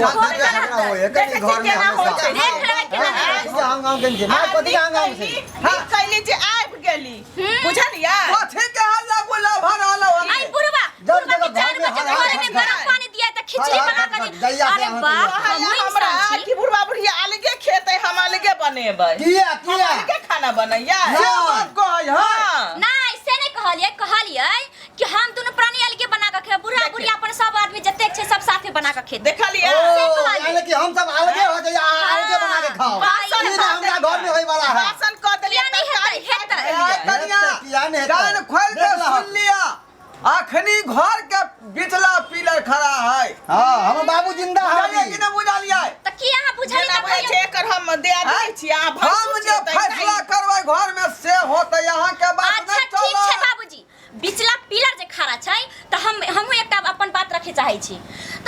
खूब झगड़ा होय है देखै कनी छियै घर में केना होइ हमेशा छै। देख लेबै केना आँय? कथी के हंगाम केने छै माय कथी के हंगाम छै नीक कैली जे आबि गेली बुझलियै कथी के हल्ला गुल्ला भऽ रहल है आई बुढ़वा जब बुढ़वा के जगह 4 घर में बजे हल्ला भोरे में खटखट। गरम पानी दिया त खिचड़ी हल्ला बना कर खटखट, दैया से अरे अहाँ बाप तैयार। हमहूँ हमरा इंसान छी कि बुढ़वा बुढ़िया अलगे खेतै हम अलगे बनेबै किया हम किया अलगे खाना बनैया से बात कहै है हाँ। नहीं से नहीं कहलियै कहलियै कि हम दुनू प्राणी अलगे बना के खेबै बुढ़ा बुढ़िया अपन सब आदमी जतेक छै सब साथे बना के खेतै देखलियै ओ से कहलियै। यानी कि हम सब अलगे हो जाइए अहाँ अलगे बना के खाओ बासन ई ना हमरा घर में होय वाला है बासन कऽ देलियै किया नहीं तरकारी हेतै, काटि हेतै। देलियै। ए, कनिया, हेतै, किया नहि हेतै? कान खोल के देख लहक। सुन लिया अखनी घर के बिचला पिलर खड़ा है हाँ हमर बाबू जिंदा है बुझलियै अभी। कि नहि बुझलियै तऽ की अहाँ बुझलियै जेना तऽ बुझै छै कहियौ एकर हम दियादनी छी अहाँ हम भैंसुर जे छियै तऽ फैसला एनाही। करबै घर में से होतै अहाँ के बात अच्छा नहि ठीक छै चलत बाबूजी बिचला पिलर जे खड़ा छै तऽ हम हमहूँ एकटा अपन बात रखे चाहै छी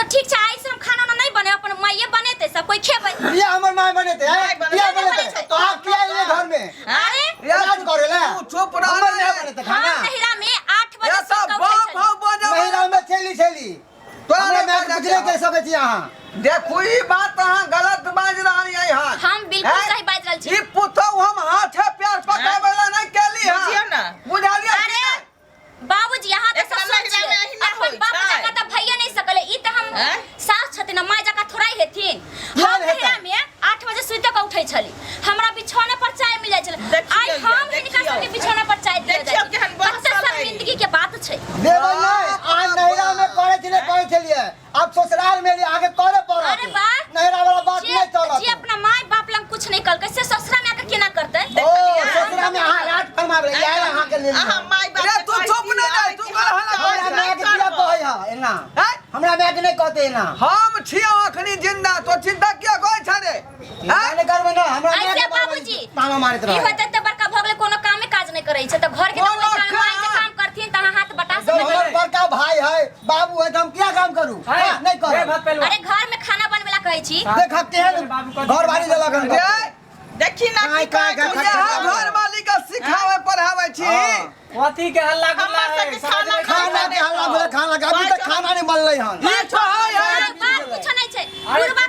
तऽ ठीक छै आइ से हम खाना उना नहि बनेब अपन माइए बनेतै सब कोइ खेबै किया हमर माय बनेते हैं माय बनेतै, किया माय बनेते बनेतै। तो आप किया एलिए घर में अरे राज करे ला तू चुप रह हमर रे। माय बनेते खाना हम नहिरा में 8 बजे ये सुति सब कऽ उठै बाप छली हौ बजै नहिरा में छेली छेली तोरा हमरा नहि माय के बजै कुछ नहीं के कह सकै छी अहाँ देखू ई बात अहाँ गलत बाजि रहलियै हन हम बिल्कुल हैं? सही बाजि रहल छी। ई पुतहु हम हाथे पैर पकड़बै ला नहि केली हन बुझियौ ने। बुझलियै कि अरे नहि? बाबूजी अहाँ तऽ एकरा ससुर नहिरा छियै में अहिना अपन होइ बाप छै। जकाँ तऽ भइए नहि सकलै ई तऽ हम आँय? सास छथिन आ माय जकाँ थोड़ा ही हेथिन किया हम नहि हेतै? नहिरा में 8 बजे सुति कऽ उठै छली हमरा बिछौना पर चाय मिल जाइ छलै देखियौ आइ यै, हम हिनका देखियौ। सबके बिछौना पर चाय दिया देखियौ जाइ केहन छै बहसल कते है। शर्मिंदगी के बात छै देबै नहि अहाँ नहिरा में करै छलियै करै छलियै अब ससुराल में एलियै अहाँके करे पड़त अरे वाह। नहिरा वाला बात जे नहि चलत जे अपना माय बाप लग कुछ नहीं कलकै से ससुरा में आके केना करतै ओ ससुरा में अहाँ राज फरमाबै आयल अहाँके लेल अहाँ माय बाप रे, के तू चुप कहै नहि छियै रह, तू कि कर हल्ला हम हमरा माय के किया कहै है एना हैं? हमरा माय के नहि कहते एना हम छियौ अखनी जिंदा तो चिंता किया करै छ रे चिंता नहि करबै ना हमरा माय ऐसे के बार बार बाबूजी ताना मारैत ई रहै होतै तऽ बड़का भऽ गेलै कोनो कामे काज नहि करै छै तऽ घर के तऽ कोनो कोइ काम माय जे काम। काम करथिन तऽ अहाँ हाथ बटा जब सकै हमर बड़का भाई है बाबू है तऽ हम किया काम करू है, हाँ, नहीं हे करब भात पेलवा। अरे घर में खाना बनबे ला कहै छी देख केहन घर वाली देलक हन रे देखी ना काय, की काय, कहै काय, छौ। यहाँ घर वाली के सिखावे पढ़ावे छी हाँ। कथी के हल्ला गुल्ला हमर है सबके समझ खाना नहीं खाना के हल्ला भेलै खाना के अभी तक खाना नहीं बनलै हन ई कहै है बात कुछो नहि छै बुढ़बा